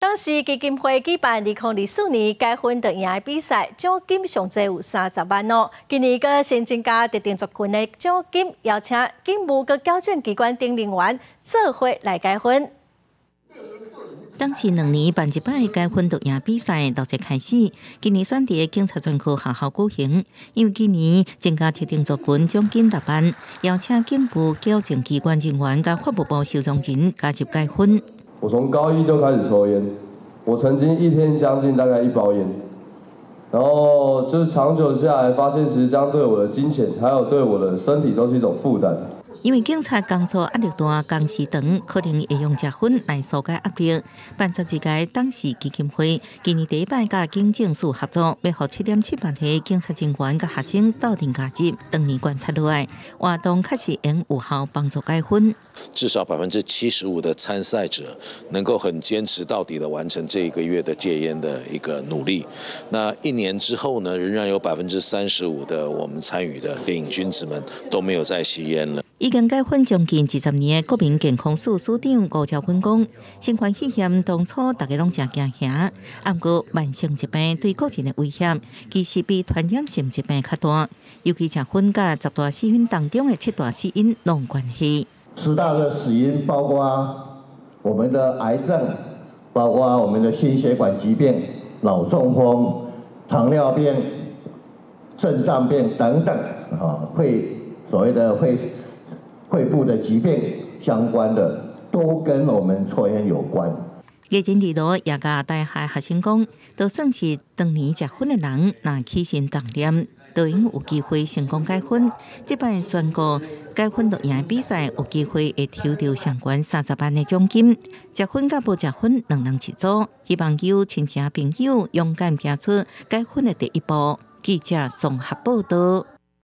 董事基金會舉辦2024年戒薰就贏的比賽，獎金上濟有30萬哦。今年閣新增加特定族群的獎金，邀請警務佮矯正機關等人員做伙來戒薰。董事2年辦一擺戒薰就贏比賽，陸續開始。今年選佇警察專科學校舉行，因為今年增加特定族群獎金6萬，邀請警務矯正機關人員佮法務部收容人加入戒薰。我從高一就開始抽菸，我曾經一天將近大概一包菸，然後就是長久下來，發現其實這樣對我的金錢，還有對我的身體都是一種負擔。因為警察工作壓力大，工時長，可能會用食薰來紓解壓力。辦12屆董事基金會今年第一擺佮警政署合作，欲予7.7萬個警察人員佮學生鬥陣加入，長年觀察落來，活動確實會有效幫助戒薰。至少75%的參賽者能夠很堅持到底的完成這一個月的戒菸的一個努力。那一年之後呢，仍然有35%的我們參與的癮君子們都沒有再吸菸了。已經戒薰將近20年的國民健康署署長吳昭芬講，新冠肺炎當初大家攏誠驚嚇，毋過慢性疾病對個人的威脅，其實比傳染性疾病較大，尤其食薰佮十大死因當中的七大死因攏有關係。十大的死因包括我們的癌症，包括我們的心血管疾病、腦中風、糖尿病、腎臟病等等，啊，會所謂的肺部的疾病相關的，都跟我們抽菸有關。藝人李羅也佮大學學生講，就算是長年食薰的人，若起心動念，都應有機會成功戒薰。這擺全國戒薰就贏比賽，有機會會抽著上懸30萬的獎金。食薰佮無食薰，兩人一組，希望有親情朋友勇敢行出戒薰的第一步。記者綜合報道。